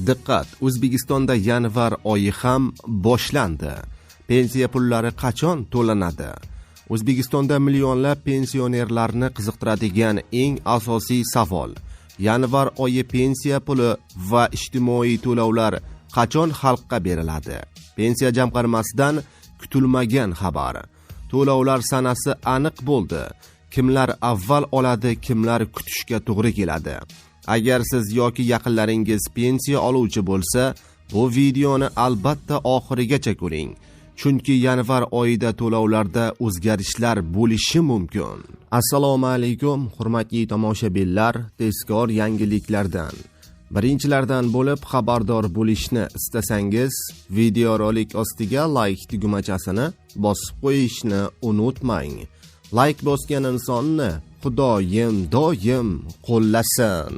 Diqqat! O'zbekistonda yanvar oyi ham boshlandi. Pensiya pullari qachon to'lanadi? O'zbekistonda millionlab pensionerlarni qiziqtiradigan eng asosiy savol: yanvar oyi pensiya puli va ijtimoiy to'lovlar qachon xalqqa beriladi? Pensiya jamg'armasidan kutilmagan xabar. To'lovlar sanasi aniq bo'ldi. Kimlar avval oladi, kimlar kutishga to'g'ri keladi? Agar siz yoki yaqinlaringiz pensiya oluvchi bo'lsa, bu videoni albatta oxirigacha ko'ring. Chunki yanvar oyida to'lovlarda o'zgarishlar bo'lishi mumkin. Assalomu alaykum, hurmatli tomoshabinlar, tezkor yangiliklardan. Birinchilardan bo'lib xabardor bo'lishni istasangiz, videorolik ostiga like tugmachasini bosib qo'yishni unutmang. Like bosgan insonni Xudoyim doim qo'llasin.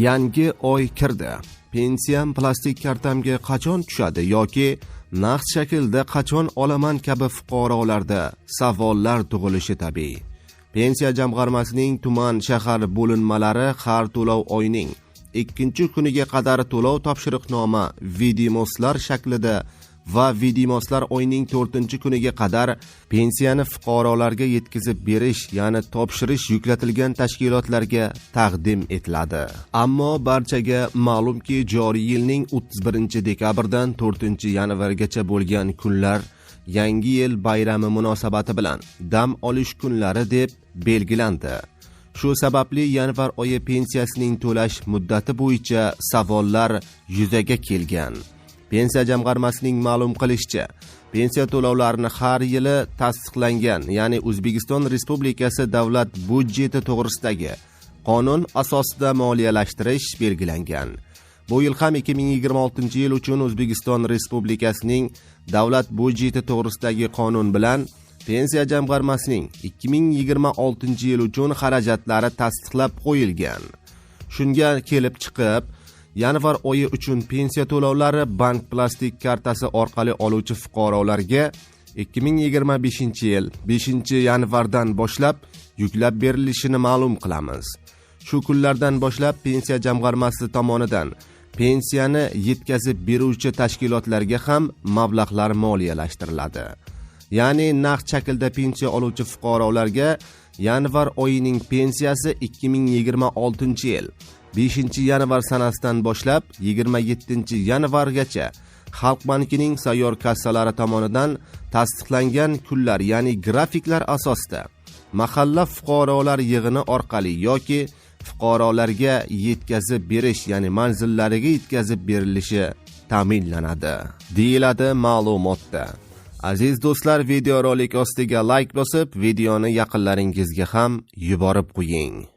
Yangi oy kirdi. Pensiyam plastik kartamga qachon tushadi yoki naqd shaklda qachon olaman kabi fuqarolarda savollar tug'ilishi tabiiy. Pensiya jamg'armasining tuman shahar bo'linmalari har to'lov oyining ikkinchi kuniga qadar to'lov topshiriqnoma vidimoslar shaklida va vidimoslar oyining 4-kuniga qadar pensiyani fuqarolarga yetkazib berish, ya'ni topshirish yuklatilgan tashkilotlarga taqdim etiladi. Ammo barchaga ma'lumki, joriy yilning 31-dekabrdan 4-yanvargacha bo'lgan kunlar Yangi yil bayrami munosabati bilan dam olish kunlari deb belgilandi. Shu sababli yanvar oyi pensiyasining to'lash muddati bo'yicha savollar yuzaga kelgan. Pensiya jamg'armasining ma'lum qilishicha, pensiya to'lovlarini har yili tasdiqlangan, ya'ni O'zbekiston Respublikasi davlat byudjeti to'g'risidagi qonun asosida moliyalashtirish belgilangan. Bu yil ham 2026-yil uchun O'zbekiston Respublikasining davlat byudjeti to'g'risidagi qonun bilan Pensiya jamg'armasining 2026-yil uchun xarajatlari tasdiqlab qo'yilgan. Shunga kelib chiqib, yanvar oyi uchun pensiya to'lovlari bank plastik kartasi orqali oluvchi fuqarolarga 2025-yil 5-yanvardan boshlab yuklab berilishini ma'lum qilamiz. Shu kunlardan boshlab Pensiya jamg'armasi tomonidan pensiyani yetkazib beruvchi tashkilotlarga ham mablag'lar moliyalashtiriladi. Ya'ni naqd shaklda pensiya oluvchi fuqarolarga yanvar oyining pensiyasi 2026-yil 5-yanvar sanasidan boshlab 27-yanvargacha Xalq bankining sayyor kassalari tomonidan tasdiqlangan kunlar, ya'ni grafiklar asosida mahalla fuqarolar yig'ini orqali yoki fuqarolarga yetkazib berish, ya'ni manzillariga yetkazib berilishi ta'minlanadi, deyiladi ma'lumotda. Aziz do'stlar, videorolik ostiga like bosib, videoni yaqinlaringizga ham yuborib qo'ying.